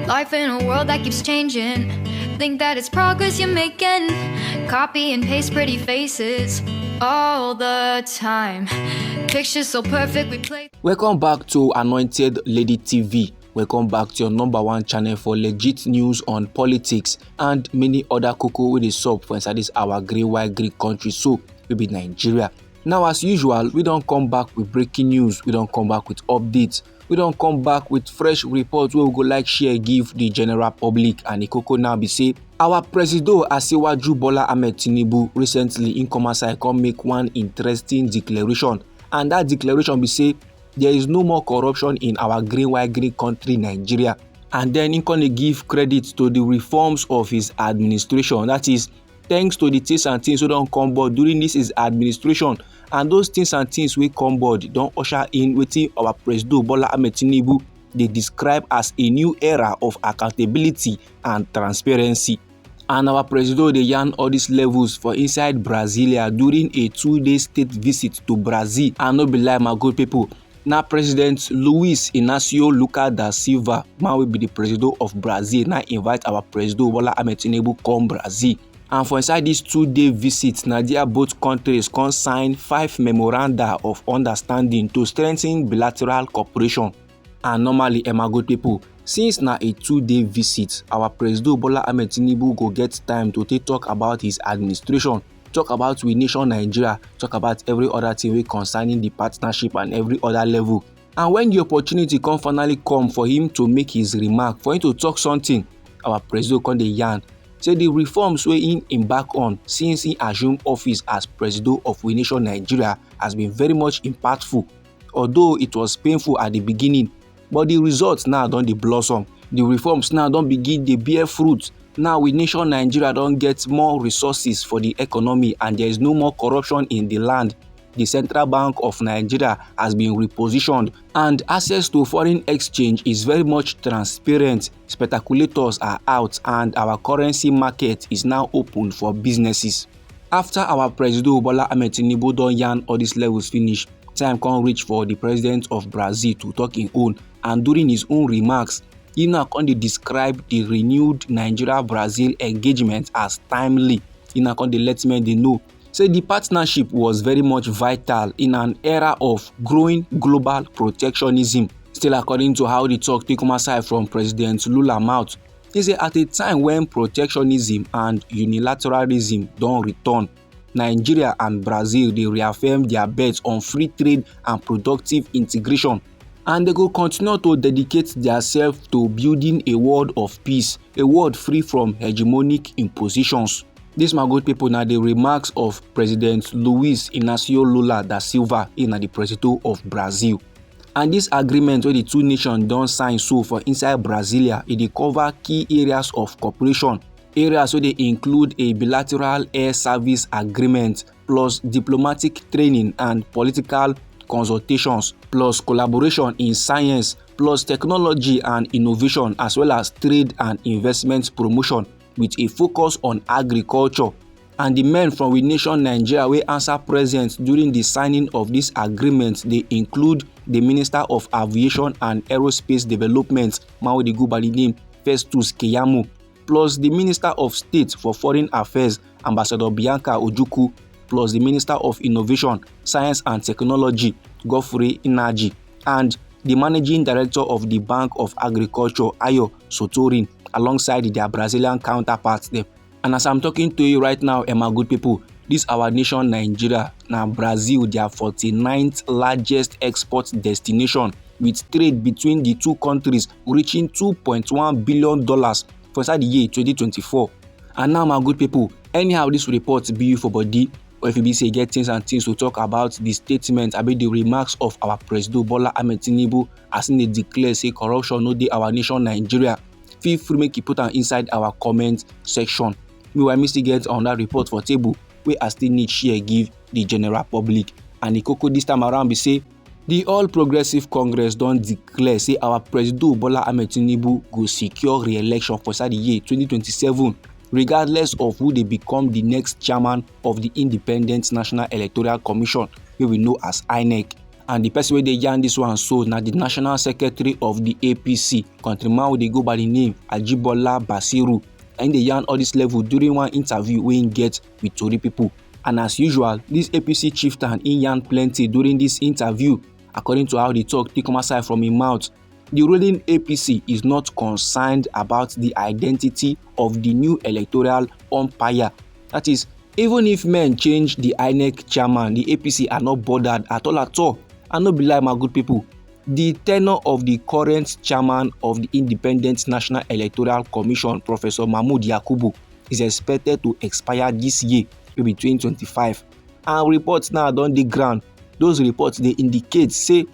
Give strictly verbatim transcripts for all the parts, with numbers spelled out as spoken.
Life in a world that keeps changing. Think that it's progress you're making. Copy and paste pretty faces all the time. Pictures so perfect, we play. Welcome back to Anointed Lady T V. Welcome back to your number one channel for legit news on politics and many other koko wey dey sup for inside this our green white green country so wey be Nigeria. Now, as usual, we don come back with breaking news, we don come back with updates, we don come back with fresh report wey we go like share give the general public. And the koko now be say our Presido Asiwaju Bola Ahmed Tinubu recently in come outside come make one interesting declaration, and that declaration be say there is no more corruption in our green white green country Nigeria. And then he come dey give credit to the reforms of his administration, that is, thanks to the things and things wey don come board during this his administration, and those things and things wey come board don usher in wetin our Presido Bola Ahmed Tinubu dey describe as a new era of accountability and transparency. And our Presido dey yarn all these levels for inside Brasilia during a two-day state visit to Brazil. And no be lie, my good people, na President Luiz Inácio Lula da Silva, man wey be the Presido of Brazil, na invite our Presido Bola Ahmed Tinubu come Brazil. And for inside this two-day visit, na there both countries come sign five memoranda of understanding to strengthen bilateral cooperation. And normally, eh, my good people, since na a two-day visit, our Presido Bola Ahmed Tinubu go get time to take talk about his administration, talk about we nation Nigeria, talk about every other thing wey concerning the partnership and every other level. And when the opportunity come finally come for him to make his remark, for him to talk something, our Presido come dey yarn say the reforms wey he embark on since he assume office as Presido of we nation Nigeria has been very much impactful. Although it was painful at the beginning, but the results now don dey blossom. The reforms now don begin dey bear fruit. Now we nation Nigeria don get more resources for the economy, and there is no more corruption in the land. The Central Bank of Nigeria has been repositioned, and access to foreign exchange is very much transparent. Speculators are out, and our currency market is now open for businesses. After our Presido Bola Ahmed Tinubu don yarn all these levels finish, time come reach for the president of Brazil to talk him own, and during his own remarks, he now come dey describe the renewed Nigeria-Brazil engagement as timely. He now come dey let men dey know say the partnership was very much vital in an era of growing global protectionism. Still according to how the talk take come outside from President Lula mouth, he say at a time when protectionism and unilateralism don return, Nigeria and Brazil dey reaffirm their bet on free trade and productive integration, and they go continue to dedicate themselves to building a world of peace, a world free from hegemonic impositions. This, my good people, na the remarks of President Luiz Inácio Lula da Silva, in the Presido of Brazil. And this agreement wey the two nations don sign so for inside Brasilia, e dey cover key areas of cooperation, areas wey dey include a bilateral air service agreement, plus diplomatic training and political consultations, plus collaboration in science, plus technology and innovation, as well as trade and investment promotion, with a focus on agriculture. And the men from we nation Nigeria wey answer present during the signing of this agreement dey include the Minister of Aviation and Aerospace Development, man wey dey go by the name Festus Keyamo, plus the Minister of State for Foreign Affairs, Ambassador Bianca Ojukwu, plus the Minister of Innovation, Science and Technology, Godfrey Iheanacho, and the Managing Director of the Bank of Agriculture, Ayo Sotorin, alongside their Brazilian counterparts dem. And as I'm talking to you right now, eh, my good people, this our nation Nigeria, na Brazil, their forty-ninth largest export destination, with trade between the two countries reaching two point one billion dollars for inside the year twenty twenty-four. And now, my good people, anyhow this report be you for body, or if you be say you get things and things to talk about the statement, abi the remarks of our Presido Bola Ahmed Tinubu, as he dey declare say corruption no dey our nation Nigeria, feel free make you put am inside our comment section. Meanwhile, me still get another report for table wey I still need share give the general public. And the koko this time around be say the All Progressive Congress don declare say our Presido Bola Ahmed Tinubu go secure re-election for inside the year twenty twenty-seven, regardless of who dey become the next chairman of the Independent National Electoral Commission, wey we know as INEC. And the person wey dey yarn this one so na the national secretary of the A P C, countryman wey dey go by the name Ajibola Basiru. And dey yarn all this level during one interview wey he get with tori people. And as usual, this A P C chieftain he yarn plenty during this interview. According to how the talk take come outside from him mouth, the ruling A P C is not concerned about the identity of the new electoral umpire. That is, even if men change the INEC chairman, the A P C are not bothered at all at all. And no be lie, my good people, the tenure of the current chairman of the Independent National Electoral Commission, Professor Mahmood Yakubu, is expected to expire this year, wey be twenty twenty-five. And reports now don dey ground. Those reports dey indicate say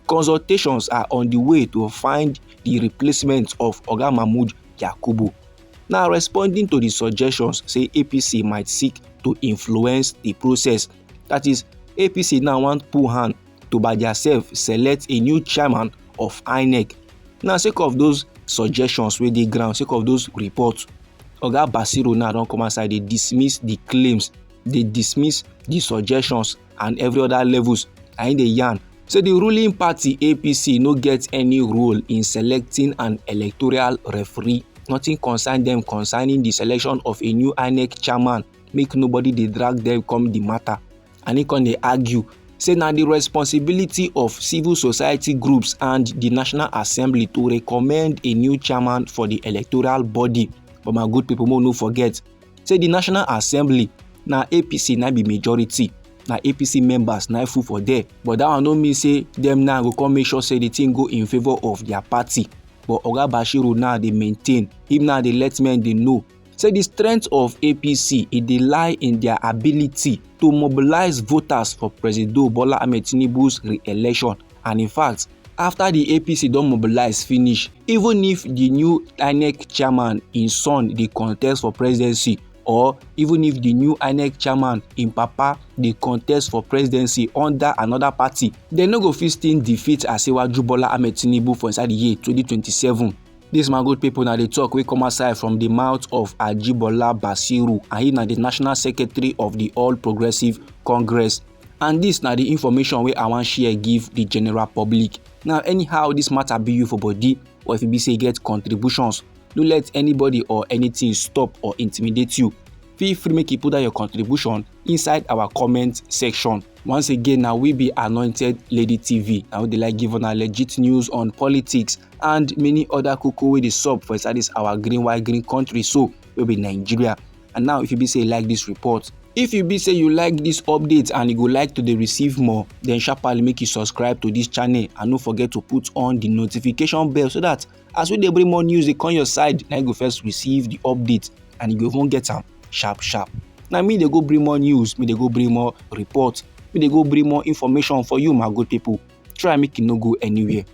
consultations are on the way to find the replacement of Oga Mahmood Yakubu. Now, responding to the suggestions say A P C might seek to influence the process, that is, A P C now want put hand to by theirself select a new chairman of INEC. Now, sake of those suggestions wey dey ground, sake of those reports, Oga Basiru now don come outside dey dismiss the claims, dey dismiss the suggestions and every other levels. And he dey yarn say the ruling party A P C no get any role in selecting an electoral referee. Nothing concern them concerning the selection of a new INEC chairman. Make nobody dey drag them come the matter. And he come dey argue say na the responsibility of civil society groups and the National Assembly to recommend a new chairman for the electoral body. But my good people, make we no forget say the National Assembly na A P C na be majority, na A P C members na full for there. But that one no mean say them now go come make sure say the thing go in favour of their party. But Oga Basiru now dey maintain, him now dey let men dey know say the strength of A P C, e dey lie in their ability to mobilize voters for Presido Bola Ahmed Tinubu's re-election. And in fact, after the A P C don mobilize finish, even if the new INEC chairman, him son, dey contest for presidency, or even if the new INEC chairman, him papa, dey contest for presidency under another party, dem no go fit still defeat Asiwaju Bola Ahmed Tinubu for inside the year twenty twenty-seven. This, my good people, na the talk wey come outside from the mouth of Ajibola Basiru, and he na the national secretary of the All Progressive Congress. And this na the information wey I wan share give the general public. Now, anyhow this matter be you for body, or if e be say you get contributions, no let anybody or anything stop or intimidate you. Feel free make you put down your contribution inside our comment section. Once again, na we be Anointed Lady T V. Na we dey like give una legit news on politics and many other koko wey dey sup for inside this our green white green country so, wey be Nigeria. And now, if you be say you like this report, if you be say you like this update and you go like to dey receive more, then sharply make you subscribe to this channel and no forget to put on the notification bell so that as we dey bring more news dey come your side, na you go first receive the update and you go even get am sharp sharp. Na me dey go bring more news, me dey go bring more report, me dey go bring more information for you, my good people. Try make you no go anywhere.